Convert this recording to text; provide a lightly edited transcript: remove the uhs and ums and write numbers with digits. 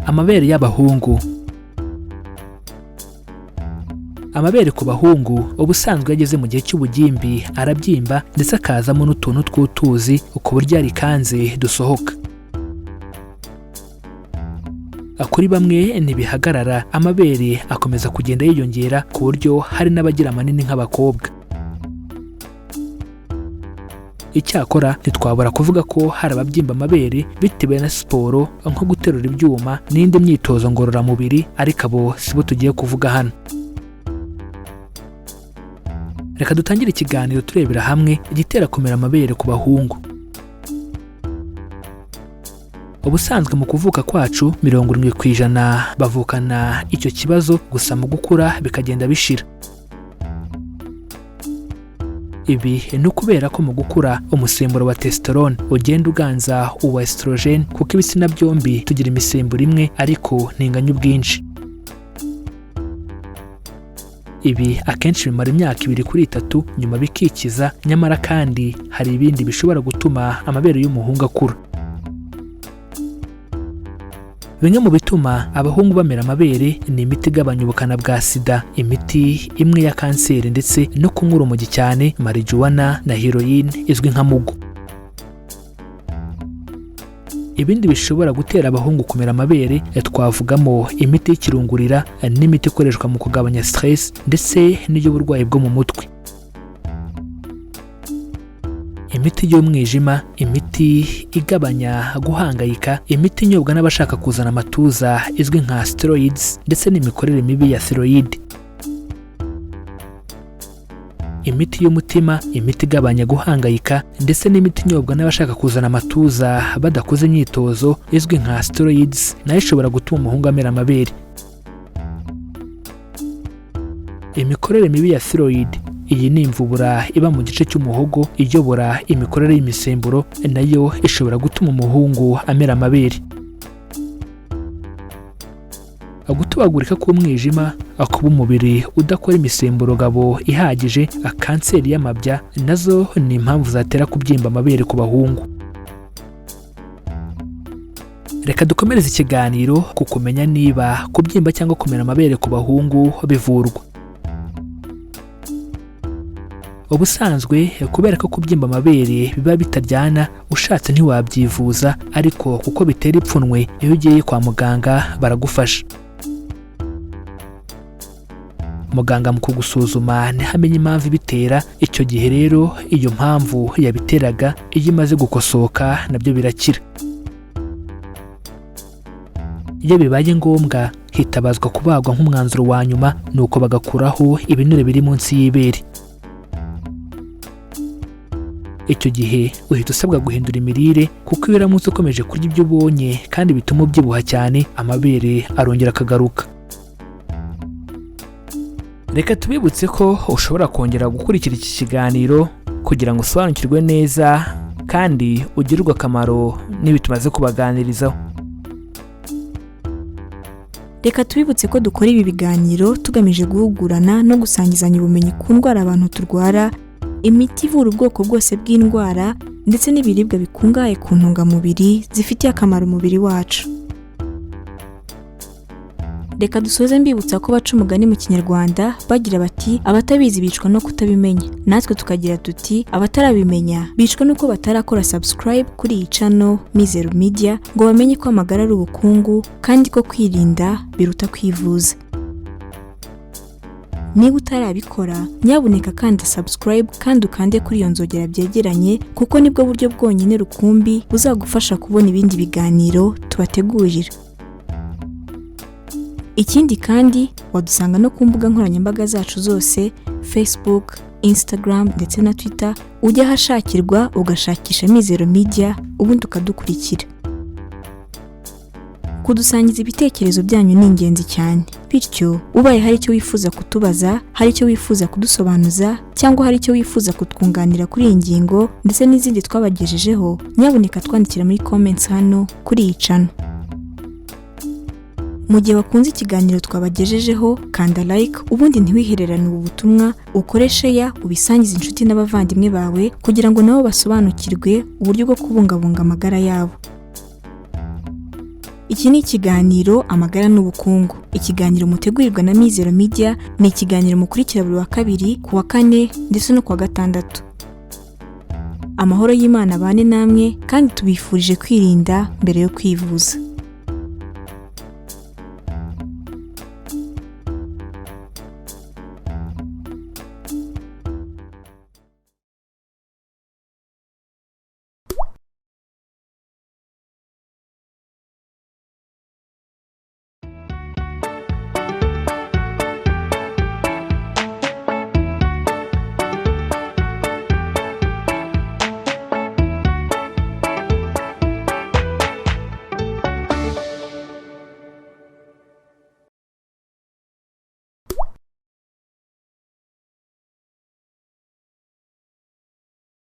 Amabere y'abahungu. Amabere ku bahungu ubusanzwe iyo ageze mu gihe cy'ubugimbi arabyimba, ndetse akazamo n'utuntu tw'utuzi ku buryo yarikanze dusohoka. Kuri bamwe ntibihagarara, amabere akomeza kugenda yiyongera ku buryo hari n'abagira manini nk'abakobwa. Icyakora ntitwabura kuvuga ko hari ababyimba amabere bitewe na siporo, nko guterura ibyuma n'indi myitozo ngororamubiri, ariko abo sibo tugiye kuvuga hano. Reka dutangire ikiganiro turebera hamwe igitera kumera amabere ku bahungu. Ubusanzwe mu kuvuka kwacu, 70% bavukana icyo kibazo, gusa mu gukura bikagenda bishira. Ibi ni ukubera ko mu gukura umusemburo wa testosterone ugenda uganza uwa estrogen, kuko ibitsina byombi tugira imisemburo imwe ariko ntinganya ubwinshi. Ibi akenshi bimara imyaka 2 kuri 3, nyuma bikikiza. Nyamara kandi hari ibindi bishobora gutuma amabere y'umuhungu akura. Bimwe mu bituma abahungu bamera amabere ni imiti igabanya ubukana bwa sida, imiti imwe ya kanseri, ndetse no kunywa urumogi cyane, marijuwana na heroin izwi nka mugo. Ibindi bishobora gutera abahungu kumera amabere twavugamo imiti y'ikirungurira n'imiti ikoreshwa mu kugabanya stress, ndetse n'iy'uburwayi bwo mu mutwe, imiti y'umwijima, imiti igabanya guhangayika, imiti inyobwa n'abashaka kuzana amatuza izwi nka steroids, ndetse n'imikorere mibi ya thyroid, imiti y'umutima, imiti igabanya guhangayika, ndetse n'imiti inyobwa n'abashaka kuzana amatuza badakoze imyitozo izwi nka steroids, nayo ishobora gutuma umuhungu amera amabere. Imikorere mibi ya thyroid, iyi ni imvubura iba mu gice cy'umuhogo iyobora imikorere y'imisemburo, nayo ishobora gutuma umuhungu amera amabere. Gutobagurika k'umwijima, kuba umubiri udakora imisemburo gabo ihagije, kanseri y'amabya, nazo ni impamvu zatera kubyimba amabere ku bahungu. Reka dukomereze ikiganiro ku kumenya niba kubyimba cyangwa kumera amabere ku bahungu bivurwa. Ubusanzwe kubera ko kubyimba amabere biba bitaryana, ushatse ntiwabyivuza, ariko kuko bitera ipfunwe, iyo ugiye kwa muganga baragufasha. Muganga mu kugusuzuma niho amenya impamvu ibitera. Icyo gihe rero iyo mpamvu yabiteraga iyo imaze gukosoka, nabyo birakira. Iyo bibaye ngombwa hitabazwa kubagwa nk'umwanzuro wa nyuma, nuko bagakuraho ibinure biri munsi y'ibere. Icyo gihe uhita usabwa guhindura imirire, kuko iyo uramutse ukomeje kurya ibyo ubonye kandi bituma ubyibuha cyane, amabere arongera akagaruka. Reka tubibutse ko ushobora kongera gukurikira iki kiganiro kugira ngo usobanukirwe neza kandi ugirirwe akamaro n'ibi tumaze kubaganirizaho. Reka tubibutse ko dukora ibi biganiro tugamije guhugurana no gusangizanya ubumenyi ku ndwara abantu turwara, imiti ivura ubwoko bwose bw'indwara, ndetse n'ibiribwa bikungahaye ku ntungamubiri zifitiye akamaro umubiri wacu. Reka dusoze mbibutsa ko baca umugani mu Kinyarwanda bagira bati: "Abatabizi bicwa no kutabimenya." Natwe tukagira tuti: "Abatarabimenya bicwa nuko batarakora subscribe kuri iyi channel Mizero Media, ngo bamenye ko amagara ari ubukungu kandi ko kwirinda biruta kwivuza." Niba utarabikora, nyabuneka kanda subscribe kandi ukande kuri iyo nzogera byegeranye, kuko nibwo buryo bwonyine rukumbi buzagufasha kubona ibindi biganiro tubategurira. Ikindi kandi wadusanga no ku mbuga nkoranyambaga zacu zose, Facebook, Instagram ndetse na Twitter. Ujya ahashakirwa ugashakisha Mizero Media, ubundi ukadukurikira. Kudusangiza ibitekerezo byanyu ni ingenzi cyane, bityo ubaye hari icyo wifuza kutubaza, hari icyo wifuza kudusobanuza, cyangwa hari icyo wifuza kutwunganira kuri iyi ngingo ndetse n'izindi twabagejejeho, nyabuneka twandikira muri comments hano kuri iyi channel. Mu gihe wakunze ikiganiro twabagejejeho, kanda like, ubundi ntiwihererane ubu butumwa, ukore share, ubisangize inshuti n'abavandimwe bawe kugira ngo nabo basobanukirwe uburyo bwo kubungabunga amagara yabo. Iki ni ikiganiro Amagara n'Ubukungu, ikiganiro mutegurirwa na Mizero Media. Ni ikiganiro mukurikira buri wa kabiri, ku wa kane ndetse no ku wa gatandatu. Amahoro y'Imana abane namwe, kandi tubifurije kwirinda mbere yo kwivuza.